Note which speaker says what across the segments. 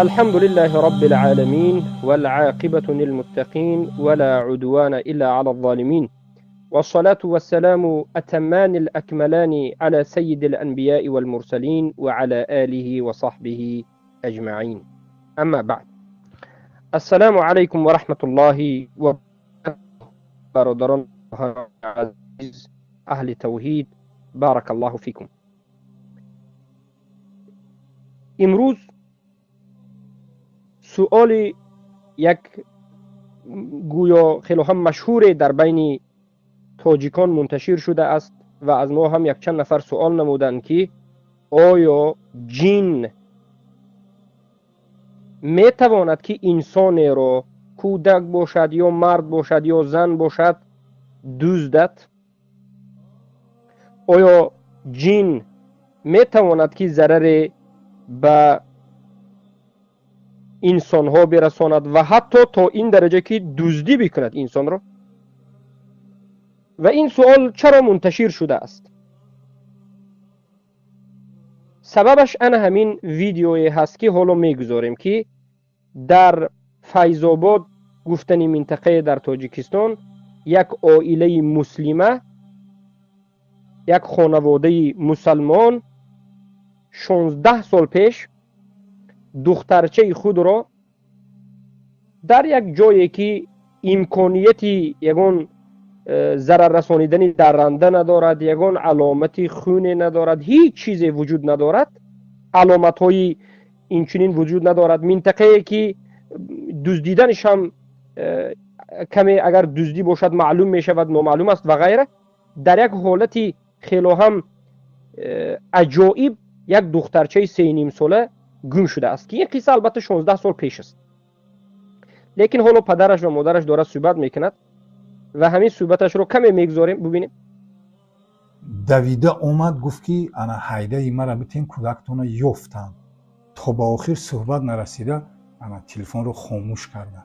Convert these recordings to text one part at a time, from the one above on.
Speaker 1: الحمد لله رب العالمين والعاقبة للمتقين ولا عدوان إلا على الظالمين والصلاة والسلام أتمان الأكملان على سيد الأنبياء والمرسلين وعلى آله وصحبه أجمعين. أما بعد، السلام عليكم ورحمة الله وبركاته. برادران عزیز اهل توحید، بارک الله فیکم. امروز سؤال یک گویا خیلی هم مشهور در بین تاجیکان منتشر شده است و از ما هم یک چند نفر سوال نمودند که آیا جن می تواند که انسان را، کودک باشد یا مرد باشد یا زن باشد، دزدد؟ آیا جن می تواند که ضرر به انسان ها برساند و حتی تا این درجه که دزدی بکند انسان را؟ و این سوال چرا منتشر شده است؟ سببش انا همین ویدیوی هست که حالا میگذاریم که در فیض‌آباد گفتنی منطقه در تاجیکستان یک عائله مسلمه، یک خانواده مسلمان 16 سال پیش دخترچه خود را در یک جایی که امکانیتی یگان ضرر رسانیدن درنده ندارد، یگان علامت خون ندارد، هیچ چیزی وجود ندارد، علامت های اینچنین وجود ندارد، منطقه که دزدیدنش هم کمی اگر دزدی باشد معلوم می شود، نامعلوم است و غیره، در یک حالت خیلی هم عجایب یک دخترچه 3.5 ساله گم شده است که این قصه البته 16 سال پیش است. لیکن حالا پدرش و مادرش دارد صحبت میکند و همین صحبتش رو کمی میگذاریم ببینیم.
Speaker 2: دویده اومد گفت که انا ҳайдаи мара битен, кӯдактона ёфтам. То ба охир суҳбат нарасида ана телефонро хомӯш кардам.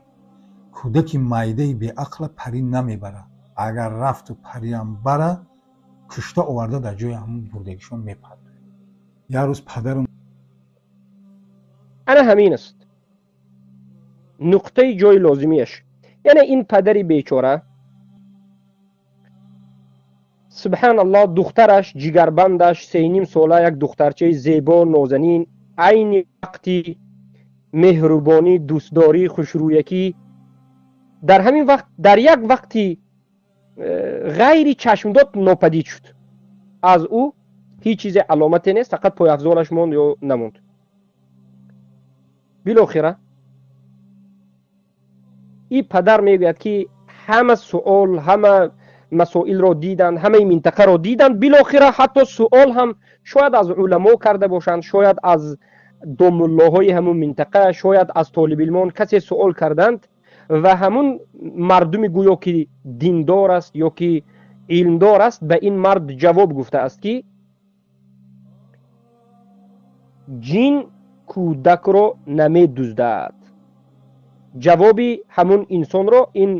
Speaker 2: Кӯдаки майдаи беақла парӣ намебарад. Агар рафту париам бара, кушта оварда дар ҷои ҳамун бурдагишон мепардояд. Як рӯз падару
Speaker 1: ана ҳамин аст нуқтаи ҷои лозимиаш. Яъне ин падари бечора, субҳаналлоҳ, духтараш ҷигарбандаш 3.5 сола, як духтарчаи зебо нозанин, айни вақти меҳрубонӣ, дӯстдорӣ, хушрӯякӣ, дар ҳамин вақт, дар як вақти ғайри чашмдод нопадид шуд. Аз ӯ ҳеҷ чизе аломате нест, фақат пойафзолаш монд ё намонд. Билохира ин падар мегӯяд ки ҳама суол, ҳама масоилро диданд, ҳамаи минтақаро диданд, билохира ҳатто суол ҳам шояд аз уламо карда бошанд, шояд аз домуллоҳои ҳамун минтақа, шояд аз толибилмон касе суол карданд ва ҳамун мардуми гӯё ки диндор аст ё ки илмдор аст ба ин мард ҷавоб гуфтааст ки ҷин кӯдакро намедуздад. Ҷавоби ҳамун инсонро, ин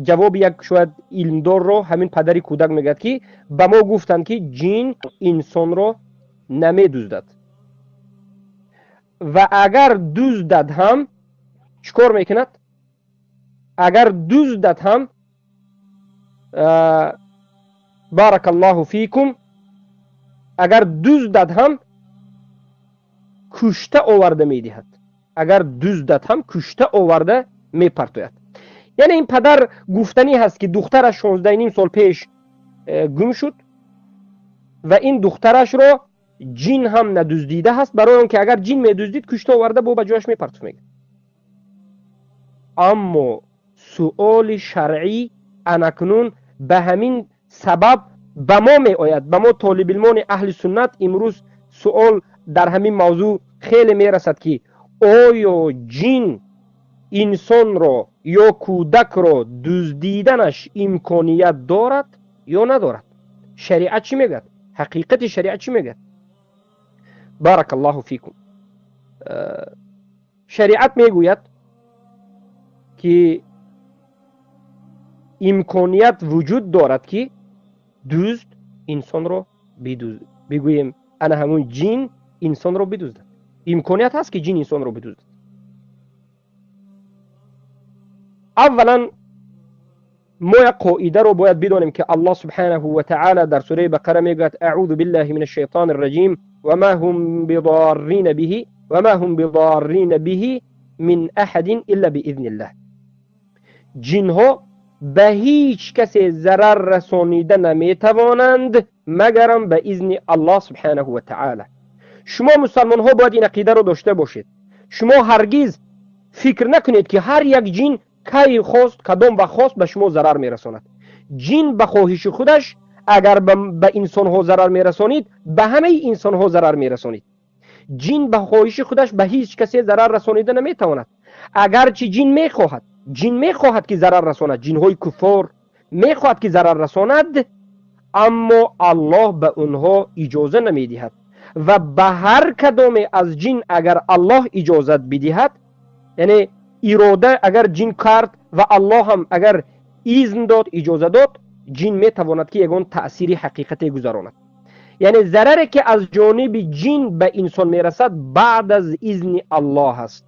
Speaker 1: ҷавоби як шояд илмдорро ҳамин падари кӯдак мегӯяд ки ба мо гуфтанд ки ҷин инсонро намедуздад ва агар дуздад ҳам чӣ кор мекунад? Агар дуздад ҳам, баракаллоҳу фикум, агар дуздад ҳам кушта оварда медиҳад. Агар дуздад ҳам кушта оварда мепартояд. Яъне ин падар гуфтанӣ ҳаст ки духтараш 16.5 сол пеш гум шуд ва ин духтарашро ҷин ҳам надуздида ҳаст, барои он ки агар ҷин медуздид кушта оварда бо ба ҷояш мепартофт мегӯяд. Аммо суоли шаръӣ анакнун ба ҳамин сабаб ба мо меояд, ба мо толибилмони аҳли суннат имрӯз суол дар ҳамин мавзӯъ хеле мерасад ки оё ҷин инсонро ё кӯдакро дуздиданаш имконият дорад ё надорад? Шариат чӣ мегӯяд? Ҳақиқати шариат чӣ мегӯяд? Баракаллоҳу фикум. Шариат мегӯяд ки имконият вуҷуд дорад ки дузд инсонро бидуздад. Бигӯем ана ҳамун ҷин инсонро бидуздад. Имконият ҳаст ки ҷин инсонро бидуздад. Аввалан мо як қоидаро бояд бидонем, ки Аллоҳ субҳанаҳу ва таъала дар сураи Бақара мегӯяд: аъузу биллаҳи мин ашшайтони рраҷим, ва ма ҳум бидоррина биҳи ва ма ҳум бидоррина биҳи мин аҳадин илла биизниллаҳ. Ҷинҳо ба ҳеҷ касе зарар расонида наметавонанд, магарам ба изни Аллоҳ субҳанаҳу ва таъала. Шумо мусалмонҳо бояд ин ақидаро дошта бошед. Шумо ҳаргиз фикр накунед, ки ҳар як ҷин кай хост, кадом вақт хост, ба шумо зарар мерасонад. Ҷин ба хоҳиши худаш агар ба инсонҳо зарар мерасонид, ба ҳамаи инсонҳо зарар мерасонид. Ҷин ба хоҳиши худаш ба ҳеҷ касе зарар расонида наметавонад. Агарчи ҷин мехоҳад, ки зарар расонад, ҷинҳои куффор мехоҳад, ки зарар расонад, аммо Аллоҳ ба онҳо иҷоза намедиҳад. Ва ба ҳар кадоме аз ҷин агар Аллоҳ иҷозат бидиҳад, яъне ирода агар ҷин кард ва Аллоҳ ҳам агар изн дод, иҷоза дод, ҷин метавонад, ки ягон таъсири ҳақиқате гузаронад. Яъне зараре, ки аз ҷониби ҷин ба инсон мерасад, баъд аз изни Аллоҳ аст,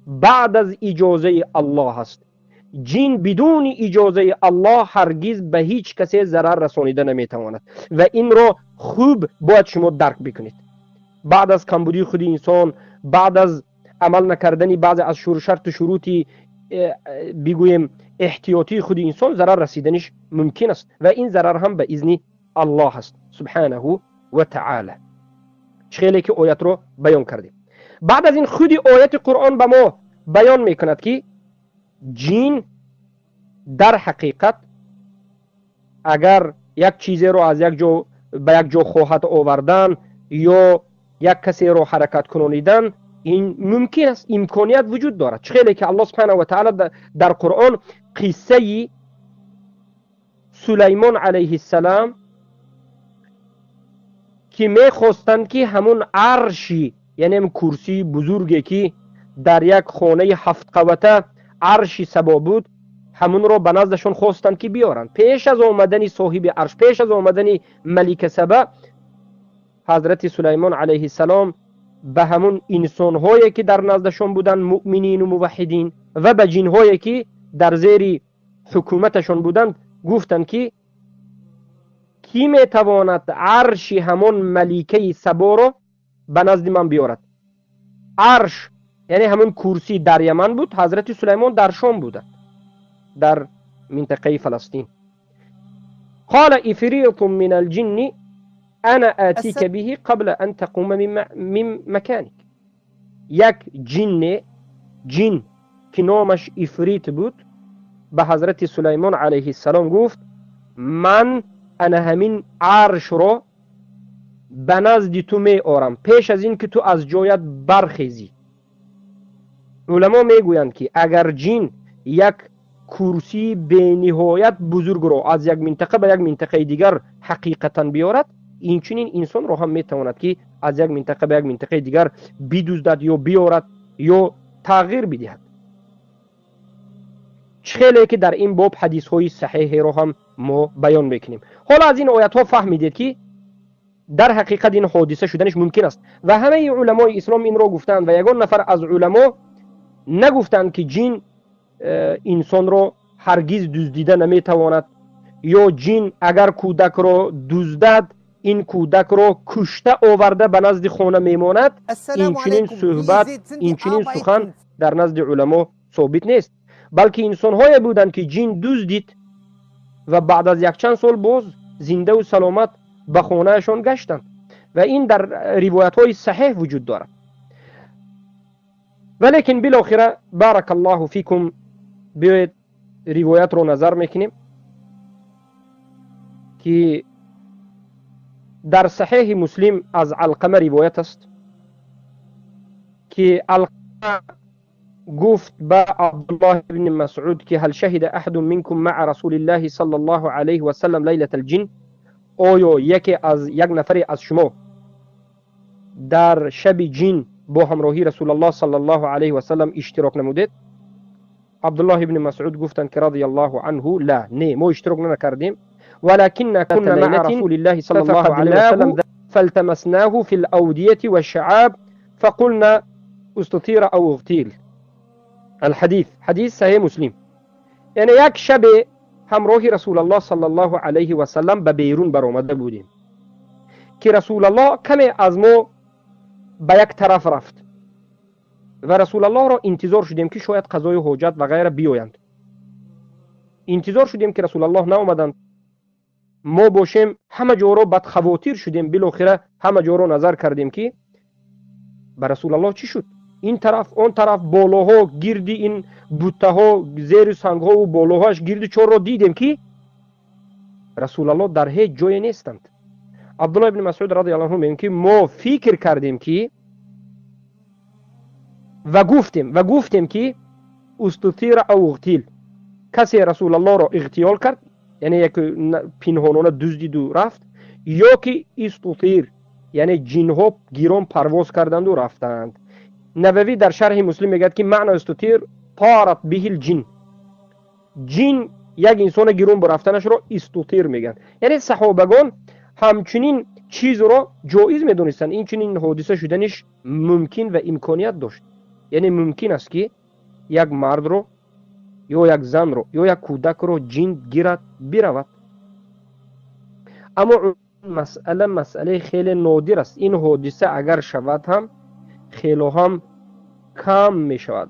Speaker 1: баъд аз иҷозаи Аллоҳ аст. Ҷин бидуни иҷозаи Аллоҳ ҳаргиз ба ҳеҷ касе зарар расонида наметавонад ва инро хуб бояд шумо дарк бикунед. Баъд аз камбудии худи инсон, баъд аз амал накардани баъзе аз шарту шурути, бигӯем, эҳтиётии худи инсон зарар расиданиш мумкин аст ва ин зарар ҳам ба изни Аллоҳ аст субҳанаҳу ва таъала. Чӣ хеле ки оятро баён кардем. Баъд аз ин худи ояти Қуръон ба мо баён мекунад, ки ҷин дар ҳақиқат агар як чизеро аз як ҷо ба як ҷо хоҳад овардан ё як касеро ҳаракат кунонидан, ин мумкин аст, имконият вуҷуд дорад. Чӣ хеле ки Аллоҳ субҳанаҳу ва таъала дар Қуръон қиссаи Сулаймон алайҳиссалам, ки мехостанд, ки ҳамун арши, яъне курсии бузурге, ки дар як хонаи ҳафтқавата арши Сабо буд, ҳамунро ба наздашон хостанд, ки биёранд. Пеш аз омадани соҳиби арш, пеш аз омадани малика Саба, ҳазрати Сулаймон алайҳиссалом ба ҳамун инсонҳое, ки дар наздашон буданд, муъминину муваҳҳидин, ва ба ҷинҳое, ки дар зери ҳукуматашон буданд, гуфтанд, ки кӣ метавонад арши ҳамон маликаи Саборо ба назди ман биёрад? Арш, яъне ҳамон курсӣ, дар Яман буд, ҳазрати Сулаймон дар Шом буданд, дар минтақаи Фаластин. قال عفريت من الجن أنا آتيك به قبل أن تقوم من مكانك. Як ҷинне, ҷин, ки номаш Ифрит буд, ба ҳазрати Сулаймон алайҳиссалом гуфт: ман ана ҳамин аршро ба назди ту меорам пеш аз ин ки ту аз ҷоят бархезӣ. Уламо мегӯянд, ки агар ҷин як курсии бениҳоят бузургро аз як минтақа ба як минтақаи дигар ҳақиқатан биёрад, инчунин инсонро ҳам метавонад, ки аз як минтақа ба як минтақаи дигар бидуздад ё биёрад ё тағйир бидиҳад. Чӣ хеле ки дар ин боб ҳадисҳои саҳеҳеро ҳам мо баён мекунем. Ҳоло аз ин оятҳо фаҳмидед, ки дар ҳақиқат ин ҳодиса шуданиш мумкин аст ва ҳамаи уламои ислом инро гуфтаанд ва ягон нафар аз уламо нагуфтанд, ки ҷин инсонро ҳаргиз дуздида наметавонад ё ҷин агар кӯдакро дуздад, ин кӯдакро кушта оварда ба назди хона мемонад. Инчунин суҳбат, инчунин сухан дар назди уламо собит нест, балки инсонҳое буданд, ки ҷин дуздид ва баъд аз якчанд сол боз зиндаву саломат ба хонаашон гаштанд ва ин дар ривоятҳои саҳеҳ вуҷуд дорад. Валекин билохира, بارك الله فيكم, биёед, ривоятро назар мекунем, ки дар Саҳеҳи Муслим аз Алқама ривоят аст, ки Алқама гуфт ба Абдуллоҳ ибни Масъуд, ки هل شهد أحد منكم مع رسول الله صلى الله عليه وسلم ليلة الجن? Оё яке аз як нафаре аз шумо дар шаби ҷин бо ҳамроҳии Расулаллоҳ саллаллоҳу алайҳи васалам иштирок намудед? Абдуллоҳ ибни Масъуд гуфтанд, ки رضي الله عنه: لا, не, мо иштирок накардем. ولكنا كنا مع رسول الله صلى الله عليه وسلم فالتمسناه في الأودية والشعاب فقلنا استطير أو اغتيل. الحديث حديث صحيح مسلم. Яъне як шабе ҳамроҳи Расулаллоҳ саллаллоҳу алайҳи васаллам ба берун баромада будем, ки Расулаллоҳ каме аз мо ба як тараф рафт ва Расулаллоҳро интизор шудем, ки шояд қазои ҳоҷат ва ғайра биёянд. Интизор шудем, ки Расулаллоҳ наомаданд. Мо бошем ҳама ҷоро бадхавотир шудем. Билохира ҳама ҷоро назар кардем, ки ба Расулаллоҳ чӣ шуд. Ин тараф, он тараф, болоҳо, гирди ин буттаҳо, зери сангҳову болоҳоаш, гирди чорро дидем, ки Расулаллоҳ дар ҳеҷ ҷое нестанд. Абдуллоҳ ибни Масъуд радиаллоҳу анҳу мегӯяд, ки мо фикр кардем, ки ва гуфтем, ки устутира ав уғтил, касе Расулаллоҳро иғтиёл кард, яъне як пинҳонона дуздиду рафт, ё ки истутир, яъне ҷинҳо гирон парвоз карданду рафтанд. Нававӣ дар шарҳи Муслим мегӯяд, ки маъна истутир тарат биҳил ҷин, ҷин як инсона гирон рафтанашро истутир мегӯянд. Яъне саҳобагон ҳамчунин чизро ҷоиз медонистанд. Инчунин ҳодиса шуданиш мумкин ва имконият дошт. Яъне мумкин аст, ки як мардро ё як занро ё як кӯдакро ҷин гирад, биравад. Аммо масъала масъалаи хеле нодир аст. Ин ҳодиса агар шавад ҳам, хело ҳам кам мешавад,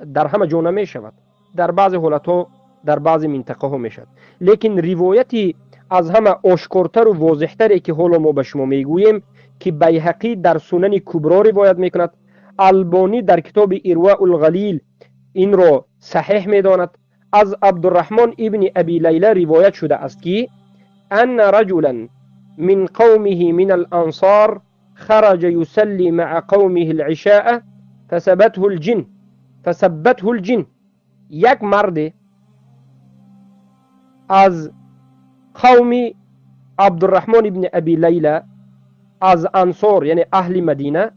Speaker 1: дар ҳама ҷо намешавад, дар баъзе ҳолатҳо, дар баъзе минтақаҳо мешавад. Лекин ривояти аз ҳама ошкортару возеҳтаре, ки ҳоло мо ба шумо мегӯем, ки Байҳақӣ дар Сунани Кубро ривоят мекунад, Албонӣ дар китоби Ирваулғалил инро саҳеҳ медонад, аз Абдураҳмон ибни Аби Лайла ривоят шуда аст, ки анна раҷулан мин қавмиҳи мин алансор хараҷа юсалли маа қавмиҳи алишаа фасаббатҳу лҷин. Як марде аз қавми Абдураҳмон ибни Аби Лайла, аз ансор, яъне аҳли Мадина,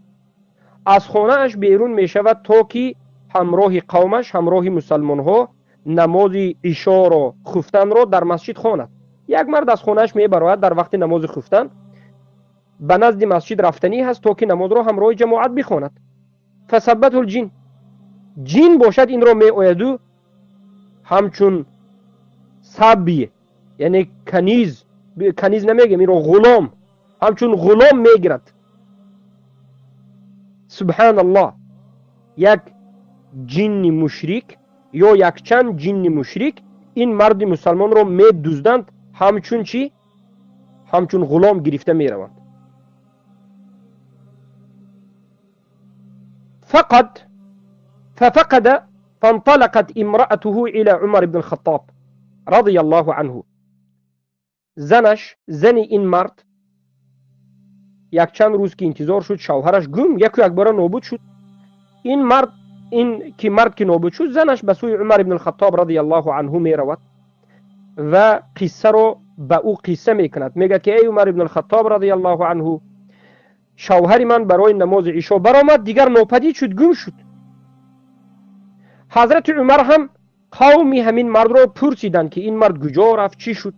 Speaker 1: аз хонааш берун мешавад, то ки ҳамроҳи қавмаш, ҳамроҳи мусалмонҳо намози ишоро, хуфтанро дар масҷид хонад. Як мард аз хонааш мебарояд, дар вақти намози хуфтан ба назди масҷид рафтанӣ ҳаст, то ки намозро ҳамроҳи ҷамоат бихонад. Фасаббатҳул ҷин, ҷин бошад инро меояду ҳамчун сабй, яъне каниз, каниз намегем инро, ғулом, ҳамчун ғулом мегирад. Субҳаналлоҳ! Як ҷинни мушрик ё якчанд ҷинни мушрик ин марди мусалмонро медузданд, ҳамчун чӣ? Ҳамчун ғулом гирифта мераванд. Фақат ففقد فانطلقت امرأته إلى عمر بن الخطاب رضي الله عنه. Занаш, зани ин мард, якчанд рӯз ки интизор шуд, шавҳараш гум, яку якбора нобуд шуд. Ин мард, ин ки мард ки нобуд шуд, занаш ба сӯи Умар ибн Алхаттоб радиаллоҳу анҳу меравад ва қиссаро ба ӯ қисса мекунад. Мегӯяд, ки эй Умар ибн Алхаттоб радиаллоҳу анҳу, шавҳари ман барои намози ишо баромад, дигар нопадид шуд, гум шуд. Ҳазрати Умар ҳам қавми ҳамин мардро пурсиданд, ки ин мард куҷо рафт, чӣ шуд?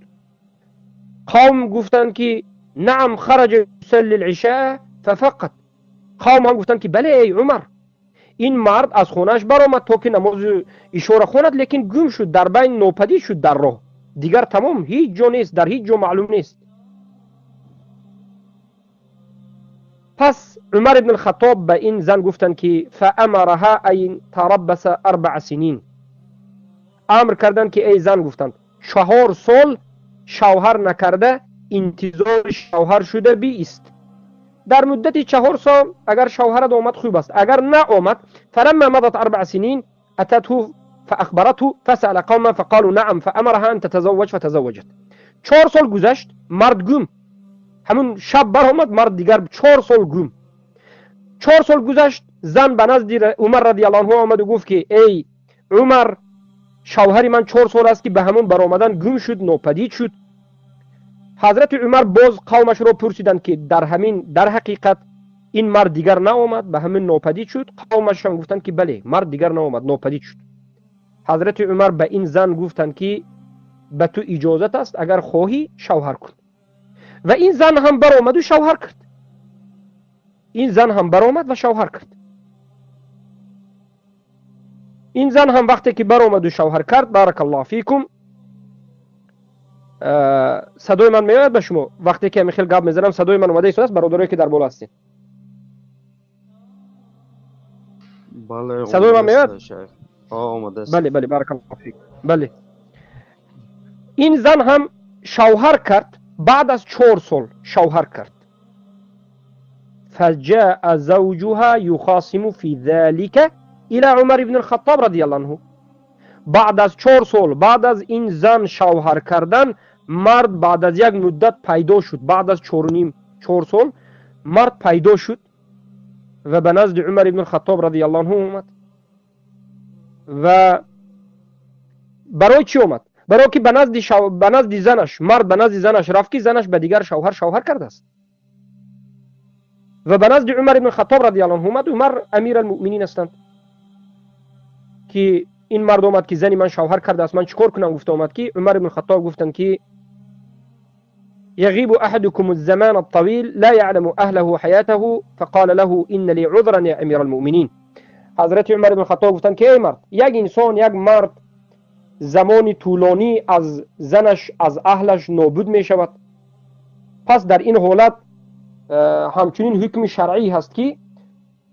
Speaker 1: Қавм гуфтанд, ки наам, хараҷа юсалли лишаа фафақад. Қавм ҳам гуфтанд, ки бале, эй Умар, ин мард аз хонааш баромад, то ки намози ишора хонад, лекин гум шуд, дар байн нопадид шуд, дар роҳ дигар тамом, ҳеҷ ҷо нест, дар ҳеҷ ҷо маълум нест. Пас Умар ибн Алхаттоб ба ин зан гуфтанд, ки фаамараҳа ан тараббаса 4 синин. Амр карданд, ки эй зан, гуфтанд, 4 сол шавҳар накарда интизори шавҳар шуда биист. Дар муддати 4 сол агар шавҳарат омад, хуб аст, агар наомад. فلما مضت 4 سنين أتته فأخبرته، فسأل قوما فقالوا نعم، فأمرها أن تتزوج فتزوجت. 4 сол гузашт, мард гум. Ҳамун шаб баромад мард, дигар 4 сол гум. 4 сол гузашт, зан ба назди Умар радиаллоҳу анҳу омаду гуфт, ки эй Умар, шавҳари ман 4 сол аст, ки ба ҳамун баромадан гум шуд, нопадид шуд. Ҳазрати Умар боз қавмашро пурсиданд, ки дар ҳамин, дар ҳақиқат ин мард дигар наомад, ба ҳамин нопадид шуд? Қавмашам гуфтанд, ки бале, мард дигар наомад, нопадид шуд. Ҳазрати Умар ба ин зан гуфтанд, ки ба ту иҷозат аст, агар хоҳӣ, шавҳар кун. Ва ин зан ҳам баромаду шавҳар кард. Ин зан ҳам баромад ва шавҳар кард. Ин зан ҳам вақте ки баромаду шавҳар кард, баракаллоҳу фикум, садои ман меояд ба шумо? Вақте ки ҳамин хел гап мезанам, садои ман омада истодааст, бародарое ки дар боло ҳастед? Садои ман меояд? Бале, бале, баракаллоҳу фикум. Бале. Ин зан ҳам шавҳар кард, баъд аз 4 сол шавҳар кард. فجاء زوجها يخاصم في ذلك إلى عمر بن الخطاب رضي الله عنه. بعد از 4 сол, баъд аз ин зан шавҳар кардан, мард баъд аз як муддат пайдо шуд. Баъд аз 4.5 сол мард пайдо шуд ва ба назди Умар ибн Хаттоб радиаллоҳу анҳу омад. Ва барои чӣ омад? Барои ки ба назди занаш, мард ба назди занаш рафт, ки занаш ба дигар шавҳар шавҳар кардааст. Ва ба назди Умар ибн Хаттоб радиаллоҳу анҳу омад. Умар амир алмуъминин ҳастанд, ки ин мард омад ки зани ман шавҳар кардааст, ман чӣ кор кунам гуфта омад, ки Умар ибн Хаттоб гуфтанд ки يغيب أحدكم الزمان الطويل لا يعلم أهله حياته فقال له إن لي عذرا يا أمير المؤمنين. حضرت عمر بن الخطاب گفتند که ای مرد، یک انسان، یک مرد زمان طولانی از زنش، از اهلش نابود می شود. پس در این حالت همچنین حکم شرعی هست که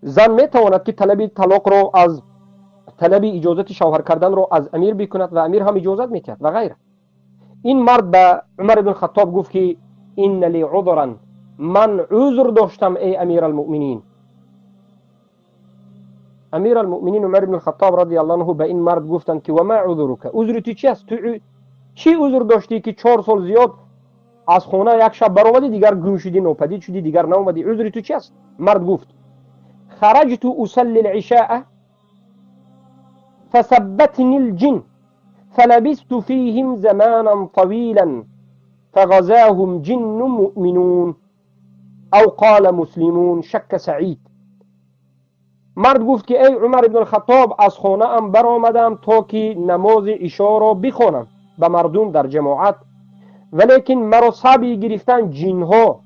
Speaker 1: زن می تواند که طلب طلاق را از طلب اجازت شوهر کردن را از امیر بکند و امیر هم اجازت می دهد و غیره. این مرد به عمر بن خطاب گفت که این لی عذرا، من عذر داشتم ای امیر المؤمنین. امیر المؤمنین عمر بن خطاب رضی الله عنه به این مرد گفتند که و ما عذرک، عذر تو چی است؟ تو چی عذر داشتی که 4 سال زیاد از خانه یک شب برآمدی، دیگر گم شدی، ناپدید شدی، دیگر نامدی، عذر تو چی است؟ مرد گفت خرجت اصلي العشاء فثبتني الجن فلبثت فيهم زمانا طويلا فغزاهم جن مؤمنون او قال مسلمون شک سعید. مرد گفت که ای عمر بن الخطاب، از خانه ام برآمدم تا که نماز عشا را بخوانم به مردم در جماعت، ولیکن مرا سبی گرفتن جنها،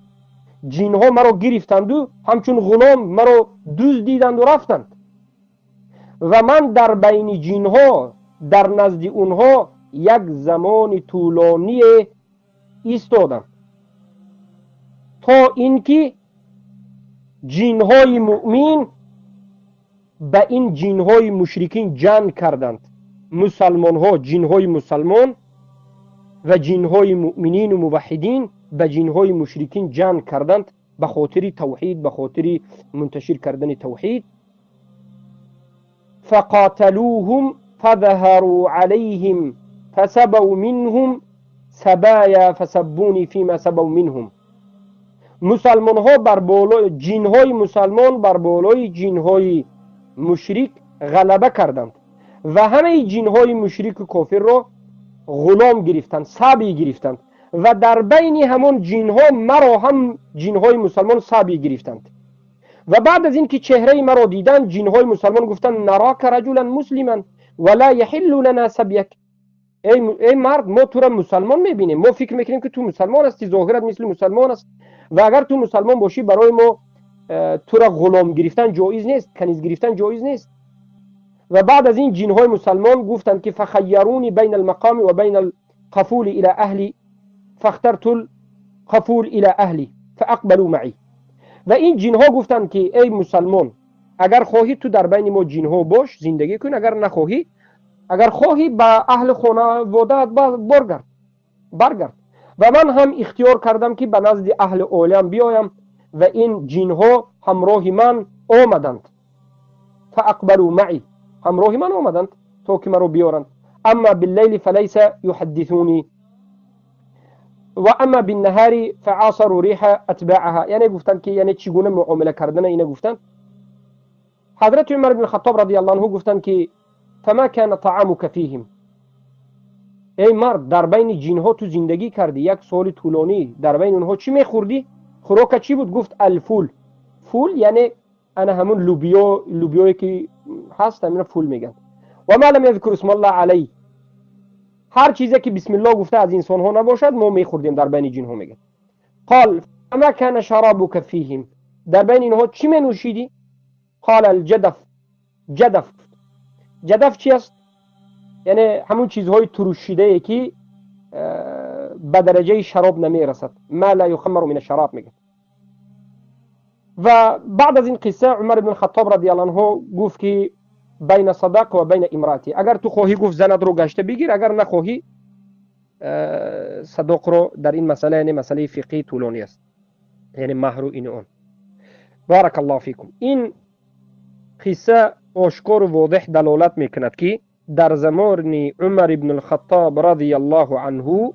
Speaker 1: جنها مرا گرفتند و همچون غلام مرا دزدیدند و رفتند و من در بین جنها، در نزد اونها یک زمان طولانی ایستادم تا اینکه جنهای مؤمن به این جنهای مشرکین جنگ کردند. مسلمان ها، جنهای مسلمان و جنهای مؤمنین و موحدین به جنهای مشرکین جنگ کردند به خاطر توحید، به خاطر منتشر کردن توحید. فقاتلوهم فظهروا عليهم فسبوا منهم سبايا فسبوني فيما سبوا منهم. مسلمان ها بر بالای جنهای مسلمان بر بالای جنهای مشرک غلبه کردند و همه جنهای مشرک و کافر را غلام گرفتند، سبی گرفتند و در بین همان جنها مرا هم جنهای مسلمان سبی گرفتند. و بعد از اینکه چهره مرا دیدند، جنهای مسلمان گفتند نراک رجلا مسلما ولا يحل لنا سبیک. ای مرد، ما تو را مسلمان میبینیم، ما فکر میکنیم که تو مسلمان هستی، ظاهرت مثل مسلمان است و اگر تو مسلمان باشی برای ما تو را غلام گرفتن جایز نیست، کنیز گرفتن جایز نیست. و بعد از این جنهای مسلمان گفتند که فخیرونی بین المقام و بین القفول الى اهلی فاخترت القفول الى اهلی فاقبلوا معی. و این جنها گفتند که ای مسلمان، اگر خواهی تو در بین ما جنها باش زندگی کن، اگر نخواهی، اگر خواهی به اهل خانواده‌ات برگرد. و من هم اختیار کردم که به نزد اهل عالم بیایم و این جنها همراه من آمدند. فاقبلوا معی، همراه من آمدند تا که مرا بیارند. اما باللیل فلیس یحدثونی و اما بالنهار فعاصروا ریح اتباعها. یعنی گفتند که یعنی چگونه معامله کردن اینا گفتند. حضرت عمر بن خطاب رضی الله عنه گفتند که فما كان طعامك فيهم. ای مرد، در بین جنها تو زندگی کردی یک سال طولانی، در بین اونها چی میخوردی؟ خوراک چی بود؟ گفت الفول. فول یعنی انا همون لوبیا، لوبیایی که هست همینا فول میگن. و ما لم یذکر اسم الله علیه، هر چیزی که بسم الله گفته از انسان ها نباشد ما میخوردیم در بین جنها میگن. قال فما كان شرابك فيهم، در بین اینها چی می نوشیدی؟ قال الجدف. جدف، Ҷадаф чи аст? Яъне ҳамун чизҳои турушшидае, ки ба дараҷаи шароб намерасад. Ма ла юхаммару мин ашшароб мегӯяд. Ва баъд аз ин қисса Умар ибн Хаттоб радиаллоҳу анҳу гуфт, ки байна садақ ва байна имраати, агар ту хоҳӣ, гуфт, занатро гашта бигир, агар нахоҳӣ, садоқро. Дар ин масъала, яъне масъалаи фиқҳии тӯлонӣ аст, яъне маҳру ину он. Барак Аллоҳу фикум. Ин қисса ошкору возеҳ далолат мекунад, ки дар замони Умар ибн Алхаттоб радиаллоҳу анҳу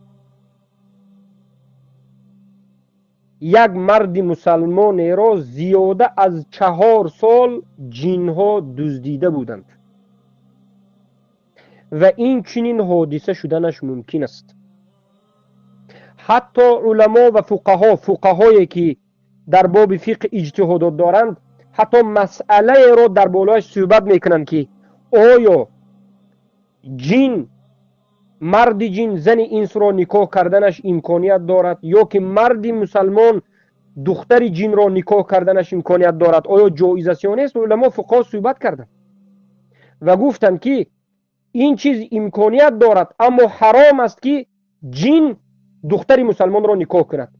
Speaker 1: як марди мусалмонеро зиёда аз 4 сол ҷинҳо дуздида буданд ва ин чунин ҳодиса шуданаш мумкин аст. Ҳатто уламо ва фуқаҳо, фуқаҳое ки дар боби фиқҳ иҷтиҳодот доранд, ҳатто масъалаеро дар болояш суҳбат мекунанд, ки оё ҷин, марди ҷин зани инсро никоҳ карданаш имконият дорад ё ки марди мусалмон духтари ҷинро никоҳ карданаш имконият дорад, оё ҷоиз аст ё нест. Уламо, фуқаҳо суҳбат карданд ва гуфтанд, ки ин чиз имконият дорад, аммо ҳаром аст, ки ҷин духтари мусалмонро никоҳ кунад.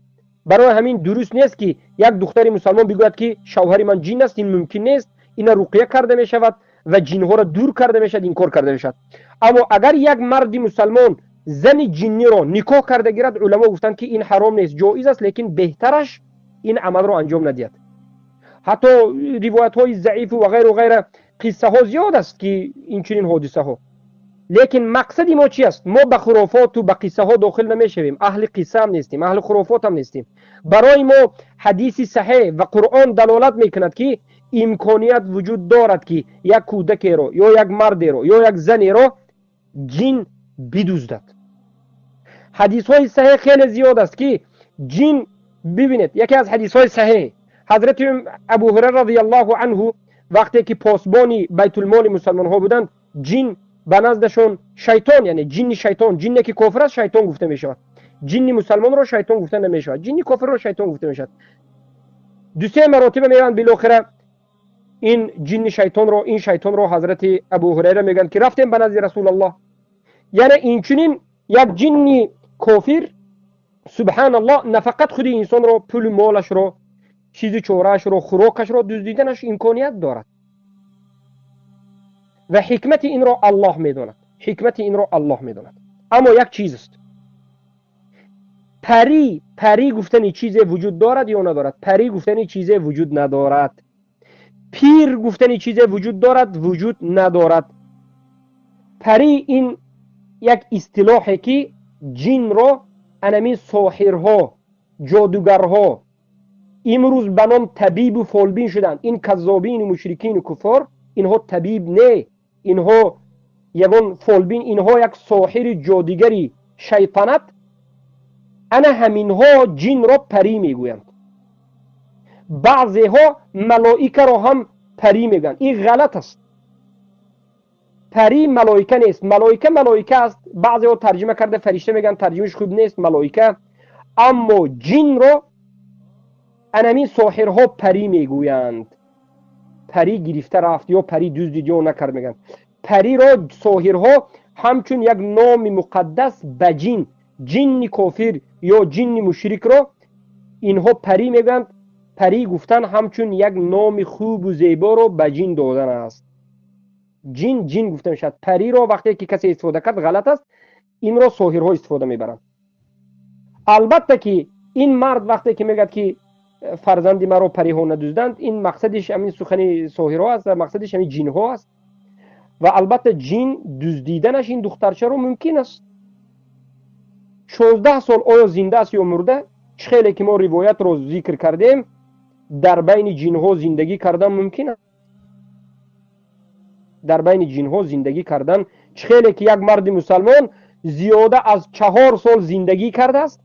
Speaker 1: Барои ҳамин дуруст нест, ки як духтари мусалмон бигӯяд, ки шавҳари ман ҷин аст. Ин мумкин нест. Ина руқия карда мешавад ва ҷинҳоро дур карда мешавад, инкор карда мешавад. Аммо агар як марди мусалмон зани ҷинниро никоҳ карда гирад, уламо гуфтанд, ки ин ҳаром нест, ҷоиз аст, лекин беҳтараш ин амалро анҷом надиҳад. Ҳатто ривоятҳои заифу ва ғайру ғайра, қиссаҳо зиёд аст, ки инчунин ҳодисаҳо. Лекин мақсади мо чи аст? Мо ба хурофоту ба қиссаҳо дохил намешавем, аҳли қиссаам нестем, аҳли хурофотам нестем. Барои мо ҳадиси саҳеҳ ва Қуръон далолат мекунад, ки имконият вуҷуд дорад, ки як кӯдакеро ё як мардеро ё як занеро ҷин бидуздад. Ҳадисҳои саҳеҳ хеле зиёд аст, ки ҷин. Бибинед, яке аз ҳадисҳои саҳеҳ: ҳазрати Абу Ҳурайра радиаллоҳу анҳу вақте ки посбони байтулмоли мусалмонҳо буданд, ҷин ба наздашон, шайтон, яъне ҷинни шайтон, ҷинне ки кофир аст, шайтон гуфта мешавад. Ҷинни мусалмонро шайтон гуфта намешавад, ҷинни кофирро шайтон гуфта мешавад. Дусе маротиба меоянд. Билохира ин ҷинни шайтонро, ин шайтонро ҳазрати Абу Ҳурайра мегӯянд, ки рафтем ба назди Расулаллоҳ. Яъне инчунин як ҷинни кофир, субҳаналлоҳ, нафақат худи инсонро, пулу молашро, чизи чораашро, хӯрокашро дуздиданаш имконият дорад. Ва ҳикмати инро Аллоҳ медонад, ҳикмати инро Аллоҳ медонад. Аммо як чиз аст: парӣ, парӣ гуфтани чизе вуҷуд дорад ё надорад? Парӣ гуфтани чизе вуҷуд надорад. Пир гуфтани чизе вуҷуд дорад? Вуҷуд надорад. Парӣ ин як истилоҳе, ки ҷинро анамин соҳирҳо, ҷодугарҳо имрӯз ба ном табибу фолбин шуданд. Ин каззобину мушрикину куффор, инҳо табиб не, инҳо ягон фолбин, инҳо як соҳири ҷодигари шайтанат. Ана ҳаминҳо ҷинро парӣ мегӯянд. Баъзеҳо малоикаро ҳам парӣ мегӯянд. Ин ғалат аст. Парӣ малоика нест, малоика малоика аст. Баъзеҳо тарҷима карда фаришта мегӯянд, тарҷимаш хуб нест, малоика. Аммо ҷинро анамин соҳирҳо парӣ мегӯянд. Парӣ гирифта рафт ё парӣ дуздид ё накард мегӯянд. Париро соҳирҳо ҳамчун як номи муқаддас ба ҷин, ҷинни кофир ё ҷинни мушрикро инҳо парӣ мегӯянд. Парӣ гуфтан ҳамчун як номи хубу зеборо ба ҷин додан аст. Ҷин ҷин гуфта мешавад. Париро вақте ки касе истифода кард, ғалат аст. Инро соҳирҳо истифода мебаранд. Албатта ки ин мард вақте ки мегӯяд, ки фарзанди маро париҳо надузданд, ин мақсадиш ҳамин сухани соҳирҳо аст ва мақсадиш ҳамин ҷинҳо аст. Ва албатта ҷин дуздиданаш ин духтарчаро мумкин аст. 16 сол оё зинда аст ё мурда? Чӣ хеле ки мо ривоятро зикр кардем, дар байни ҷинҳо зиндагӣ кардан мумкин аст. Дар байни ҷинҳо зиндагӣ кардан, чӣ хеле ки як марди мусалмон зиёда аз 4 сол зиндагӣ кардааст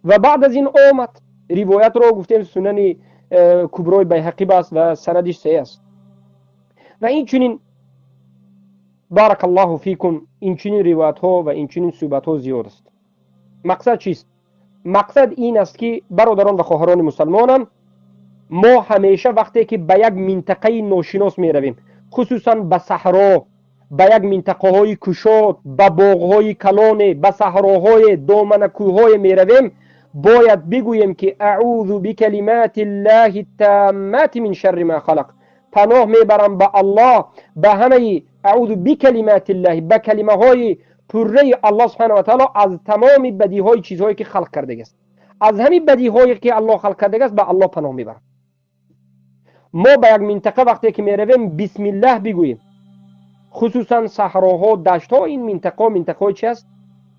Speaker 1: ва баъд аз ин омад. Ривоятро гуфтем, Сунани Куброи Байҳақӣ аст ва санадиш саҳеҳ аст. Ва инчунин, барак Аллоҳу фикум, инчунин ривоятҳо ва инчунин суҳбатҳо зиёд аст. Мақсад чист? Мақсад ин аст, ки бародарон ва хоҳарони мусалмонам, мо ҳамеша вақте ки ба як минтақаи ношинос меравем, хусусан ба саҳро, Ба як минтақаҳои кушод, ба боғҳои калоне, ба саҳроҳое, доманакӯҳое меравем, бояд бигӯем, ки أعوذ بكلمات الله التامات من شر ما خلق. Паноҳ мебарам ба Аллоҳ, ба ҳамаи أعوذ بكلمات الله, ба калимаҳои пурраи Аллоҳ سبحانه وتعالى аз тамоми бадиҳои чизҳое, ки халқ кардагиаст. Аз ҳамин бадиҳое, ки Аллоҳ халқ кардагиаст, ба Аллоҳ паноҳ мебарам. Мо ба як минтақа вақте ки меравем, бисмиллаҳ бигӯем, хусусан саҳроҳо, даштҳо. Ин минтақаҳо минтақаҳои чи аст?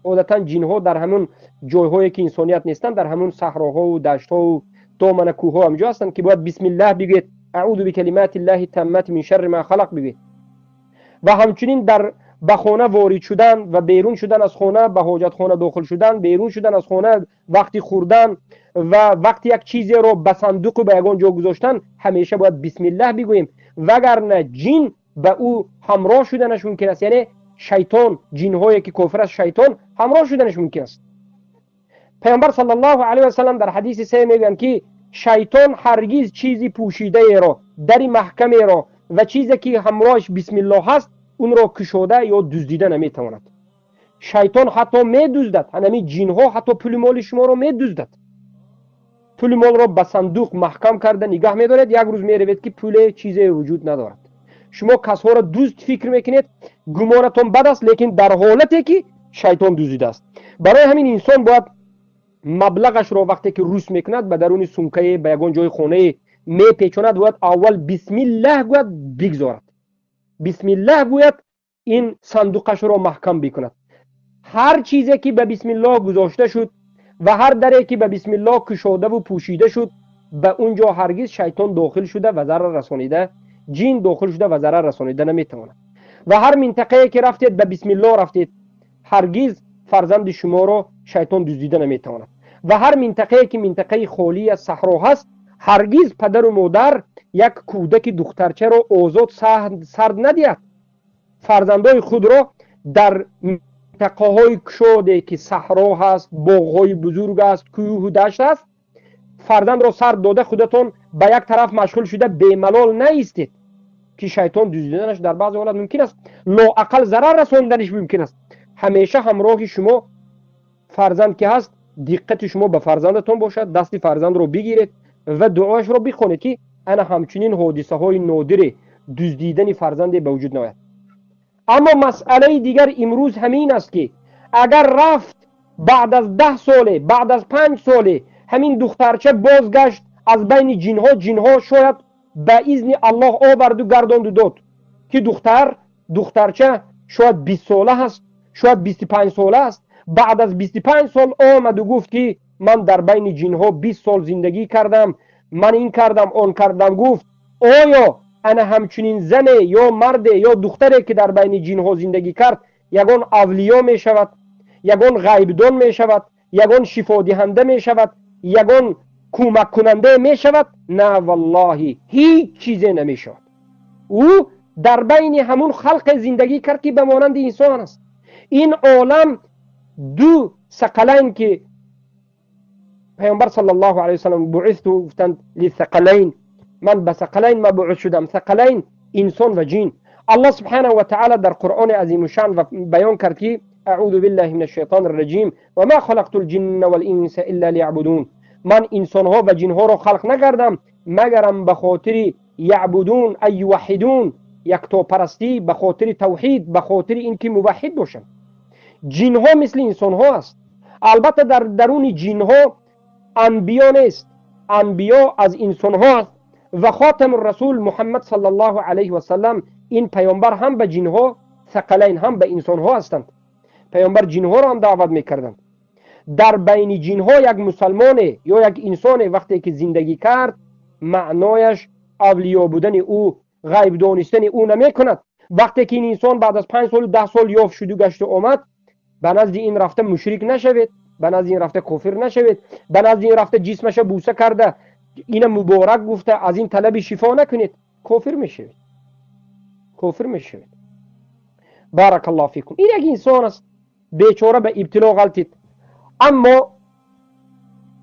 Speaker 1: Одатан ҷинҳо дар ҳамун ҷойҳое, ки инсоният нестанд, дар ҳамун саҳроҳову даштҳову домана кӯҳҳо ҳамҷо ҳастанд, ки бояд бисмиллаҳ бигӯед, أعوذ بكلمات الله التامات من شر ما خلق бигӯед. Ва ҳамчунин дар ба хона ворид шудан ва берун шудан аз хона, ба ҳоҷатхона дохил шудан, берун шудан аз хона, вақти хӯрдан ва вақти як чизеро ба сандуқу ба ягон ҷо гузоштан, ҳамеша бояд бисмиллаҳ бигӯем, вагарна ҷин ба ӯ ҳамроҳ шуданаш мумкин аст, яъне шайтон, ҷинҳое, ки кофир аст, шайтон ҳамроҳ шуданаш мумкин аст. Паёмбар صلى الله عليه وسلم дар ҳадиси се мегӯянд, ки шайтон ҳаргиз чизи пӯшидаеро, дари маҳкамеро ва чизе, ки ҳамроҳаш бисмиллоҳ ҳаст, унро кушода ё дуздида наметавонад. Шайтон ҳатто медуздад, ҳанами ҷинҳо ҳатто пули моли шуморо медуздад. Пули молро ба сандуқ маҳкам карда нигаҳ медоред, як рӯз меравед, ки пуле, чизе вуҷуд надорад. Шумо касҳоро дузд фикр мекунед, гумонатон бад аст, лекин дар ҳолате ки шайтон дуздидааст. Барои ҳамин инсон бояд маблағашро вақте ки рӯс мекунад, ба даруни сумкае, ба ягон ҷои хонае мепечонад, бояд аввал бисмиллаҳ гӯяд, бигзорад, бисмиллаҳ гӯяд, ин сандуқашро маҳкам бикунад. Ҳар чизе, ки ба бисмиллоҳ гузошта шуд ва ҳар даре, ки ба бисмиллоҳ кушодаву пӯшида шуд, ба он ҷо ҳаргиз шайтон дохил шуда ва зарар расонида, ҷин дохил шуда ва зарар расонида наметавонад. Ва ҳар минтақае, ки рафтед, ба бисмиллоҳ рафтед, ҳаргиз фарзанди шуморо шайтон дуздида наметавонад. Ва ҳар минтақае, ки минтақаи холӣ аз саҳро ҳаст, ҳаргиз падару модар як кӯдаки духтарчаро озод сард надиҳад. Фарзандои худро дар минтақаҳои кушоде, ки саҳро ҳаст, боғҳои бузург аст, кӯҳу дашт аст, фарзандро сард дода, худатон ба як тараф машғул шуда бемалол наистед, ки шайтон дуздиданаш дар баъзе ҳолат мумкин аст, лоақал зарар расонданаш мумкин аст. Ҳамеша ҳамроҳи шумо фарзанд ки ҳаст, диққати шумо ба фарзандатон бошад, дасти фарзандро бигиред ва дуояшро бихонед, ки ана ҳамчунин ҳодисаҳои нодире, дуздидани фарзанде, ба вуҷуд наояд. Аммо масъалаи дигар имрӯз ҳамин аст, ки агар рафт, баъд аз 10 соле, баъд аз 5 соле ҳамин духтарча бозгашт аз байни ҷинҳо, ҷинҳо шояд ба изни Аллоҳ оварду гардонду дод, ки духтарча шояд 20сола ҳаст, шояд 25сола аст. Баъд аз 25 сол омаду гуфт, ки ман дар байни ҷинҳо 20 сол зиндагӣ кардам, ман ин кардам, он кардам, гуфт. Оё ана ҳамчунин зане ё марде ё духтаре, ки дар байни ҷинҳо зиндагӣ кард, ягон авлиё мешавад, ягон ғайбдон мешавад, ягон шифодиҳанда мешавад, ягон кӯмаккунанда мешавад? На, валлоҳи, ҳеҷ чизе намешавад. Ӯ дар байни ҳамун халқе зиндагӣ кард, ки ба монанди инсон аст. Ин олам ду сақалайн, ки паёмбар صلى الله عليه وسلم بعثت гуфтанд للثقلين, ман ба сақалайн мабъус шудам. Сақалайн инсон ва ҷин. Аллоҳ سبحانه وتعالى дар Қуръони азимушшаън баён кард, ки أعوذ بالله من الشيطان الرجيم: وما خلقت الجن والإنس إلا ليعبدون. Ман инсонҳо ва ҷинҳоро халқ накардам, магарам ба хотири يعبدون أي يوحدون, яктопарастӣ, ба хотири тавҳид, ба хотири ин ки муваҳҳид бошанд. Ҷинҳо мисли инсонҳо аст. Албатта, дар даруни ҷинҳо анбиё нест, анбиё аз инсонҳо аст ва خاتم الرسول Муҳаммад صلى الله عليه وسلم, ин паёмбар ҳам ба ҷинҳо сақалайн, ҳам ба инсонҳо ҳастанд. Паёмбар ҷинҳоро ҳам даъват мекарданд. Дар байни ҷинҳо як мусалмоне ё як инсоне вақте ки зиндагӣ кард, маънояш авлиё будани ӯ, ғайб донистани ӯ намекунад. Вақте ки ин инсон баъд аз 5 солу 10 сол ёфт шуду гашту омад, ба назди ин рафта мушрик нашавед, ба назди ин рафта кофир нашавед, ба назди ин рафта ҷисмаша бӯса карда, ина муборак гуфта, аз ин талаби шифо накунед, кофир мешавед, кофир мешавед. بارك الله فيكم. Ин як инсон аст, бечора, ба ибтило ғалтид. Аммо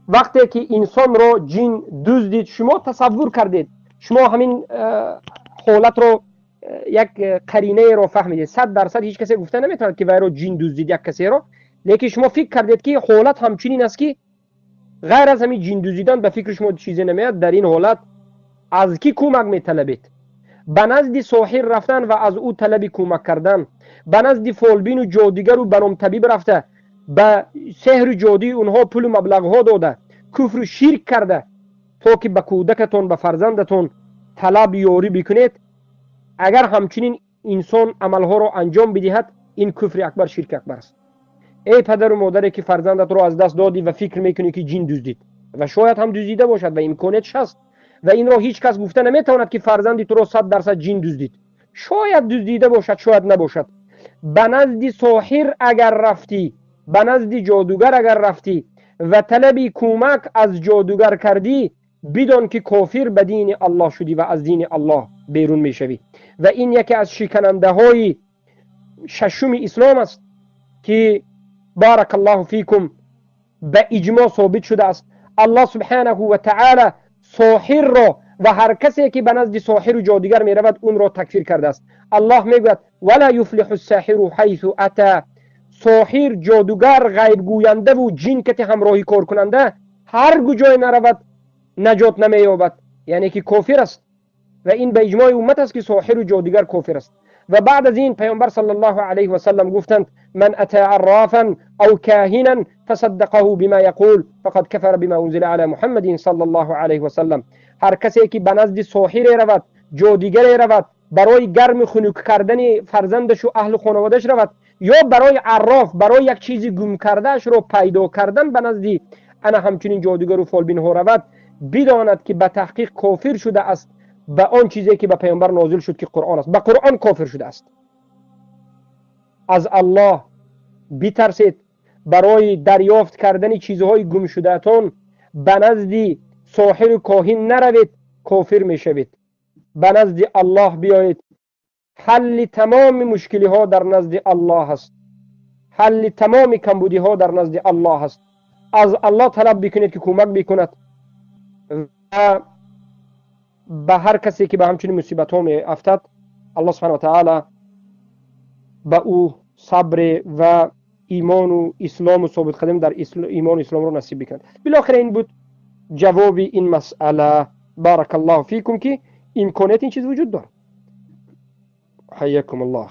Speaker 1: вақте ки инсонро ҷин дуздид, шумо тасаввур кардед, шумо ҳамин ҳолатро як қаринаеро фаҳмидед. 100% ҳеҷ касе гуфта наметавонад, ки вайро ҷин дуздид як касеро, лекин шумо фикр кардед, ки ҳолат ҳамчунин аст, ки ғайр аз ҳамин ҷин дуздидан ба фикри шумо чизе намеяд. Дар ин ҳолат аз кӣ кӯмак металабед? Ба назди соҳир рафтан ва аз ӯ талаби кӯмак кардан, ба назди фолбину ҷодигару ба ном табиб рафта, ба сеҳру ҷодии онҳо пулу маблағҳо дода, куфру ширк карда, то ки ба кӯдакатон, ба фарзандатон талаб ёрӣ бикунед. Агар ҳамчунин инсон амалҳоро анҷом бидиҳад, ин куфри акбар, ширки акбар аст. Эй падару модаре, ки фарзандатро аз даст додӣ ва фикр мекунӣ, ки ҷин дуздид, ва шояд ҳам дуздида бошад ва имкониятш ҳаст, ва инро ҳеҷ кас гуфта наметавонад, ки фарзанди туро 100% ҷин дуздид. Шояд дуздида бошад, шояд набошад. Ба назди соҳир агар рафтӣ, ба назди ҷодугар агар рафтӣ ва талаби кӯмак аз ҷодугар кардӣ, бидон, ки кофир ба дини Аллоҳ шудӣ ва аз дини Аллоҳ берун мешавӣ. Ва ин яке аз шиканандаҳои шашуми ислом аст, ки بارك الله فيكم ба иҷмо собит шудааст. Аллоҳ سبحانه وتعالى соҳирро ва ҳар касе, ки ба назди соҳиру ҷодугар меравад, унро такфир кардааст. Аллоҳ мегӯяд: ولا يفلح الساحر حيث أتى. Соҳир, ҷодугар, ғайбгӯяндаву ҷин кати ҳамроҳӣ коркунанда ҳар куҷое наравад, наҷот намеёбад, яъне ки кофир аст. Ва ин ба иҷмои уммат аст, ки соҳиру ҷодугар кофир аст. Ва баъд аз ин Паёмбар صلى الله عليه وسلم гуфтанд: من أتى عرافا أو كاهنا فصدقه بما يقول فقد كفر بما أنزل على محمد صلى الله عليه وسلم. Ҳар касе, ки ба назди соҳире равад, ҷодигаре равад, барои гарми хунук кардани фарзандашу аҳлу хонаводааш равад, ё барои арроф, барои як чизи гум кардаашро пайдо кардан ба назди ана ҳамчунин ҷодугару фолбинҳо равад, бидонад, ки ба таҳқиқ кофир шудааст ба он чизе, ки ба Паёмбар нозил шуд, ки Қуръон аст, ба Қуръон кофир шудааст. Аз Аллоҳ битарсед. Барои дарёфт кардани чизҳои гумшудаатон ба назди соҳиру коҳин наравед, кофир мешавед. Ба назди Аллоҳ биёед. Ҳалли тамоми мушкилиҳо дар назди Аллоҳ аст, ҳалли тамоми камбудиҳо дар назди Аллоҳ аст. Аз Аллоҳ талаб бикунед, ки кӯмак бикунад. Ва ба ҳар касе, ки ба ҳамчунин мусибатҳо меафтад, Аллоҳ سبحانه وتعالى ба ӯ сабре ва имону ислому собитқадам дар имону исломро насиб бикунад. Билохира, ин буд ҷавоби ин масъала. بارك الله فيكم, ки имконияти ин чиз вуҷуд дорад. حياكم الله.